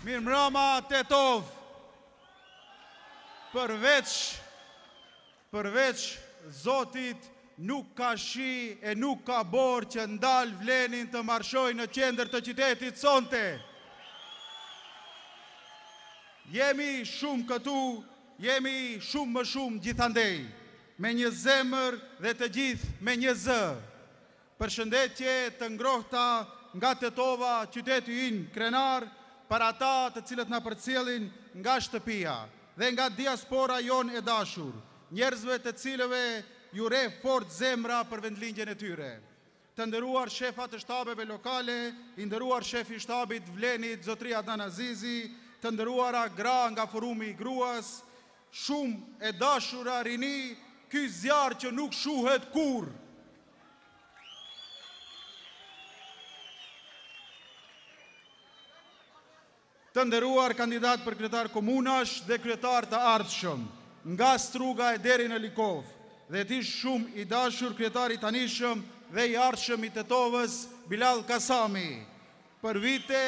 Mirëmbrëma Tetovë! Përveç përveç Zotit nuk ka shi e nuk ka borë që ndal VLEN-in të marshojë në qendër të qytetit sonte. Jemi shumë këtu, jemi shumë më shumë gjithandej, me një zemër dhe të gjithë me një zë. Përshëndetje të ngrohta nga Tetova, qyteti ynë krenar, për ata të cilët na përcjellin nga shtëpia dhe nga diaspora jonë e dashur, njerëzve të cilëve ju rreh fort zemra për vendlindjen e tyre. Të nderuar shefa të shtabeve lokale, i nderuar shefi i shtabit VLEN-it, zotëri Adnan Azizi, të nderuara gra nga Forumi i Gruas, shumë e dashura rini, ky zjarr që nuk shuhet kurrë. Të nderuar kandidatë për kryetar komunash dhe kryetar të ardhshëm, nga Struga e deri në Likovë, dhe ti shumë i dashur kryetar i tanishëm dhe i ardhshëm i Tetovës, Bilall Kasami. Për vite,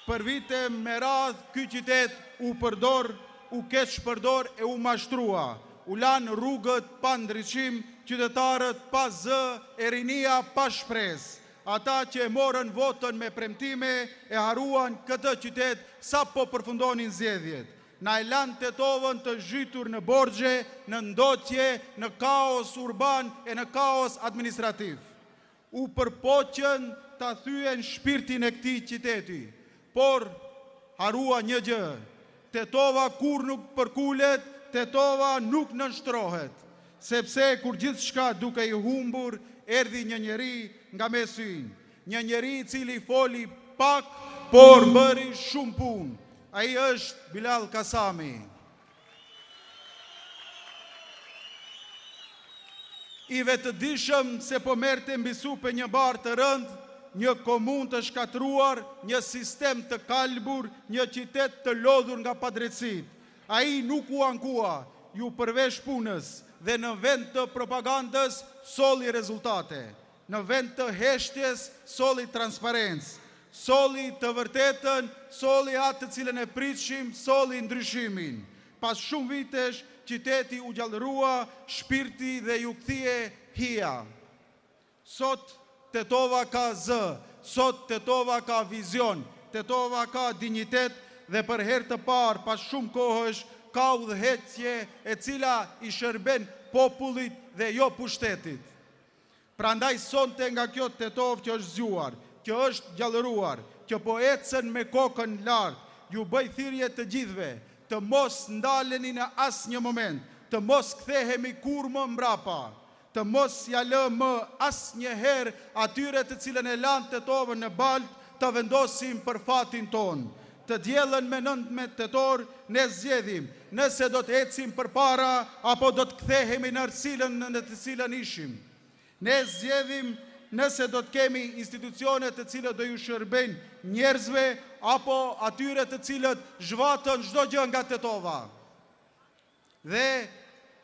për vite me radhë ky qytet u përdor, u keqpërdor e u mashtrua. U lanë rrugët pa ndriçim, qytetarët pa zë e rinia pa shpresë. Ata që e morën votën me premtime e harruan këtë qytet sapo përfundonin zgjedhjet. Na e lanë Tetovën të zhytur në borxhe, në ndotje, në kaos urban e në kaos administrativ. U përpoqën ta thyejnë shpirtin e këtij qyteti, por harruan një gjë, Tetova kurrë nuk përkulet, Tetova nuk nënshtrohet. Sepse kur gjithçka dukej e humbur, erdhi një njeri nga mesi ynë. Një njeri i cili foli pak, por bëri shumë punë. Ai është Bilall Kasami. I vetëdijshëm se po merrte mbi supe një barrë të rëndë, një komunë të shkatërruar, një sistem të kalbur, një qytet të lodhur nga padrejtësitë. Ai nuk u ankua, iu përvesh punës dhe në vend të propagandës solli rezultate. Në vend të heshtjes solli transparencë. Solli të vërtetën, solli atë të cilën e pritshim, solli ndryshimin. Pas shumë vitesh, qyteti u gjallërua, shpirti dhe iu kthye hija. Sot Tetova ka zë, sot Tetova ka vizion, Tetova ka dinjitet dhe për herë të parë pas shumë kohësh ka udhëheqje e cila i shërben popullit dhe jo pushtetit. Prandaj sonte nga kjo Tetovë që është zgjuar, që është gjallëruar, që po ecën me kokën lart, ju bëj thirrje të gjithëve, të mos ndaleni në asnjë moment, të mos kthehemi kurrë më mbrapa, të mos ia lë më asnjëherë atyre të cilën e lanë Tetovën në baltë të vendosin për fatin tonë. Të dielën me 19 tetor ne zgjedhim nëse do të ecim përpara apo do të kthehemi në errësirën në të cilën ishim. Ne zgjedhim nëse do të kemi institucione të cilët do ju shërbejnë njerëzve apo atyre të cilët zhvatën çdo gjë nga Tetova. Dhe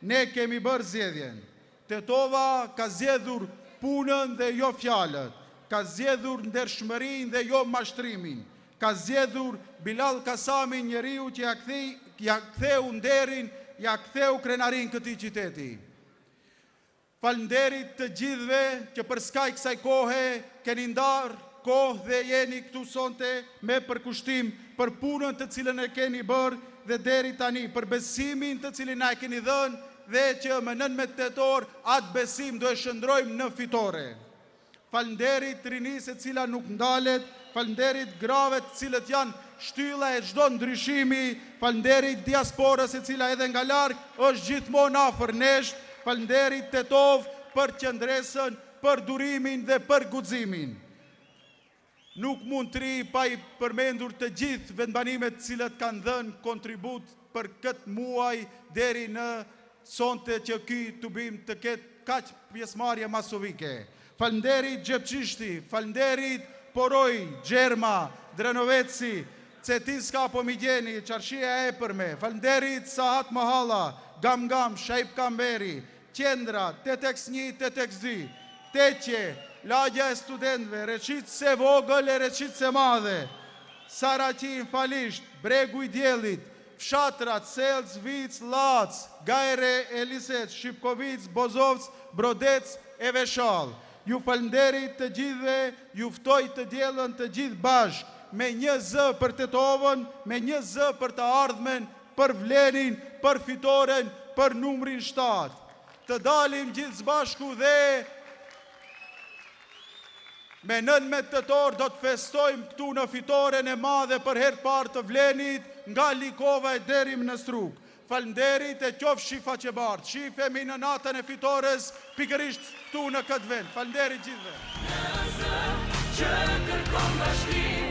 ne kemi bërë zgjedhjen. Tetova ka zgjedhur punën dhe jo fjalët, ka zgjedhur ndershmërinë dhe jo mashtrimin, ka zgjedhur Bilall Kasamin njeriu që ia kthej, ia ktheu nderin, ia ktheu krenarinë këtij qyteti. Faleminderit të gjithëve që përskaj kësaj kohe keni ndarë kohë dhe jeni këtu sonte me përkushtim për punën të cilën e keni bërë dhe deri tani për besimin të cilin na e keni dhënë dhe që më 19 tetor atë besim do e shndërrojmë në fitore. Faleminderit rinisë e cila nuk ndalet, faleminderit grave të cilët janë shtylla e çdo ndryshimi, faleminderit diasporës e cila edhe nga larg është gjithmonë afër nesh, faleminderit Tetovë për qëndresën, për durimin dhe për guximin. Nuk mund të rri pa i përmendur të gjithë vendbanimet të cilët kanë dhënë kontribut për këtë muaj deri në sonte që ky tubim të ketë kaq pjesëmarrje masovike. Faleminderit Xhepçishti, faleminderit Poroj, Xherma, Drenoveci, Cetinska apo Migjeni, Çarshia e Epërme, faleminderit Sahat Mahalla, Gam Gam, Shaip Kamberi, Qendra, Teteks 1, Teteks 2, Teqe, Lagja e Studentëve, Reçicë e Vogël e Reçicë e Madhe. Saraqinë, Falisht, Bregu i Diellit, fshatrat Sellcë, Vicë, Llacë, Gajre e Lisec, Shipkovicë, Bozovc, Brodec e Veshallë. Ju falënderit të gjithëve, ju ftoj të dielën të gjithë bashkë, me një zë për Tetovën, me një zë për të ardhmen, për VLEN-in, për fitoren, për numrin 7. Të dalim gjithë së bashku dhe me 19 tetor do të festojmë këtu në fitoren e madhe për herë të parë të VLEN-it nga Likova e deri në Strugë. Faleminderit e qofshi faqebardhë. Shifemi në natën e fitores pikërisht këtu në këtë vend. Faleminderit gjithëve. Një zë që kërkon bashkim.